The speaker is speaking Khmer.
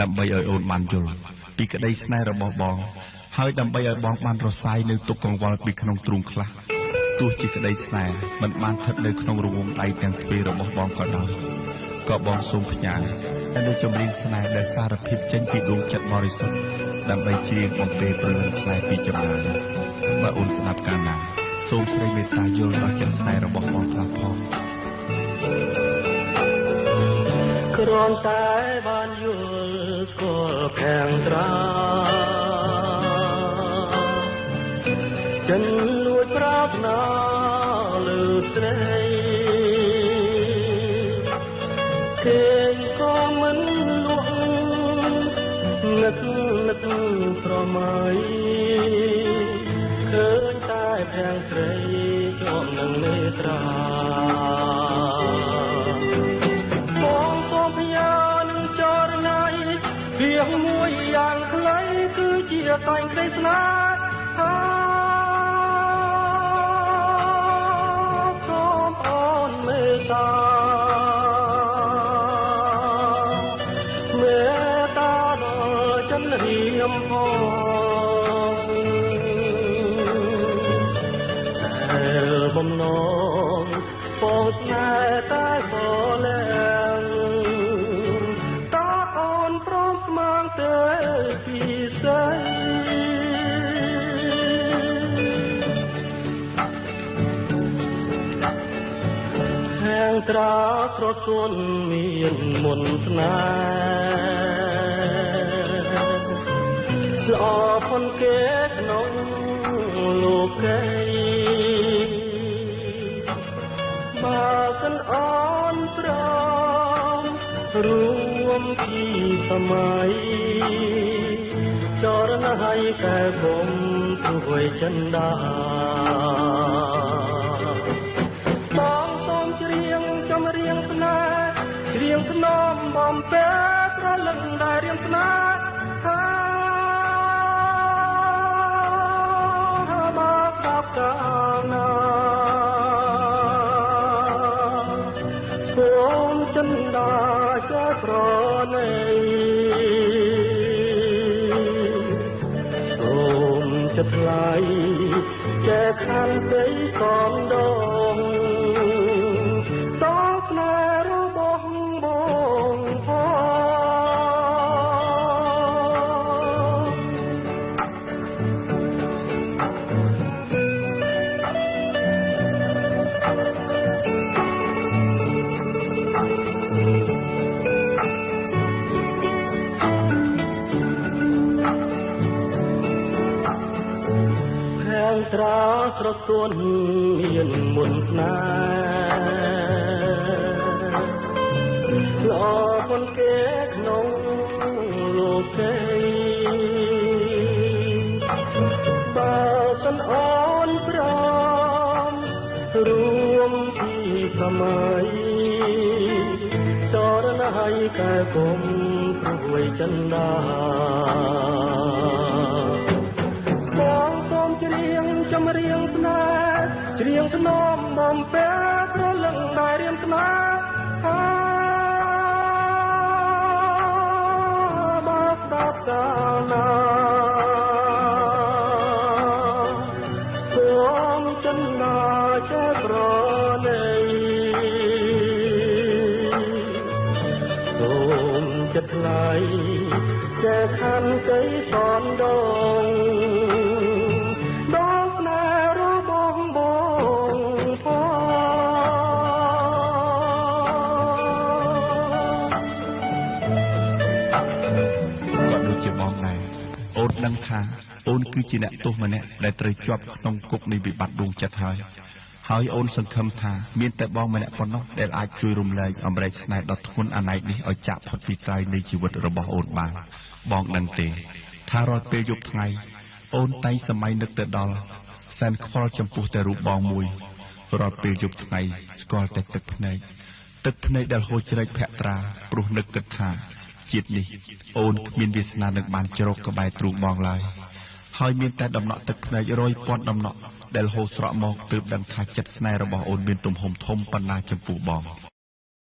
ដើម្បីឲ្យអូនបានយល់ពីក្តីស្នេហ៍របស់បង ហើយដើម្បីឲ្យបងបានរសាយនៅទុក្ខកង្វល់ពីក្នុងទ្រូងខ្លះ ទោះជាក្តីស្នេហ៍មិនបានស្ថិតនៅក្នុងរង្វង់ដៃទាំងទ្វេរបស់បងក៏ដោយ ក៏បងសូមផ្ញើនៅចម្រៀងស្នេហ៍ដែលសារភាពចេញពីដួងចិត្តបរិសុទ្ធ ដើម្បីច្រៀងបំពេព្រលឹងស្នេហ៍ពីចម្ងាយ។ បើអូនស្ដាប់កាលណា សូមស្រីមេត្តាយល់ដល់ចិត្តស្នេហ៍របស់បងខ្លះផង។ គ្រាន់តែបានយល់ស្គាល់ខាងត្រា ចិនលួចប្រាថ្នាលើស្រី គេក៏មិនលក់ នឹកនឹកស្រមៃឃើញតែភាំងស្រីជាប់នឹងនេត្រា បងសូមផ្ញើនឹងចរណៃពីមួយយ៉ាងខ្លី គឺជាតែងក្តីស្នេហា សូមអូនមេត្តា មេត្តាដល់ចិនរៀមផង ដែលបំណងពងស្នេហ៍តែសលែង តើអូនព្រមស្មានទេពីស្អី ខាងត្រាស្រទន់មានមុនស្នេហ៍ល្អផុនគេក្នុងលោកី បើសិនអូនព្រមរួមពីសម័យ ចរណហើយកែគុំព្រួយចិន្តា បងសូមច្រៀងចម្រៀងស្នេហ៍ ច្រៀងថ្នមបំពេប្រលឹងដែលរៀងស្នេហា បើស្ដាប់កាលណា សូមចិន្តាចេះប្រណី សូមចិត្តថ្លៃចេះខន្តីសំដងតស្នេហ៍របស់បងផង ខាងត្រាស្រទន់មានមុនស្នេហ៍ល្អប៉ុនគេក្នុងលោកី បើសិនអូនព្រមរួមពីសម័យ ចរណហើយកែគុំព្រួយចិន្តា បងសូមច្រៀងចម្រៀងស្នេហ៍ ច្រៀងថ្នមបំពេប្រលឹងដែលរៀមស្នេហា បើស្ដាប់កាលណា សូមចិន្តាចេះប្រណី សូមចិត្តថ្លៃចេះខន្តីសំដងដល់ស្នេហ៍របស់បងផង ក៏ដូចជាបងដែរ អូនដឹងថាអូនគឺជាអ្នកទោសម្នាក់ដែលត្រូវជាប់ក្នុងគុកនៃវិបត្តិដួងចិត្តហើយ ហើយអូនសង្ឃឹមថាមានតែបងម្នាក់ប៉ុណ្ណោះដែលអាចជួយរំលែកអំរែកស្នេហ៍ដ៏ធ្ងន់អណែកនេះឲ្យចាក់ផុតពីត្រៃនៃជីវិតរបស់អូនបាន។ បងដឹងទេថារាល់ពេលយប់ថ្ងៃ អូនតែងសម័យនឹកទៅដល់សែនខ្វល់ចំពោះតែរូបបងមួយ រាល់ពេលយប់ថ្ងៃស្គាល់តែទឹកភ្នែក ទឹកភ្នែកដែលហូរជ្រែកភក្ត្រា ព្រោះនឹកគិតថាជាតិនេះអូនគ្មានវាសនានឹងបានជ្រកក្បែរទ្រូងបងឡើយ ហើយមានតែដំណក់ទឹកភ្នែករយពាន់ដំណក់ដែលហូរស្រក់មក ទើបដឹងថាចិត្តស្នេហ៍របស់អូនមានទំហំធំប៉ុណ្ណាចំពោះបង។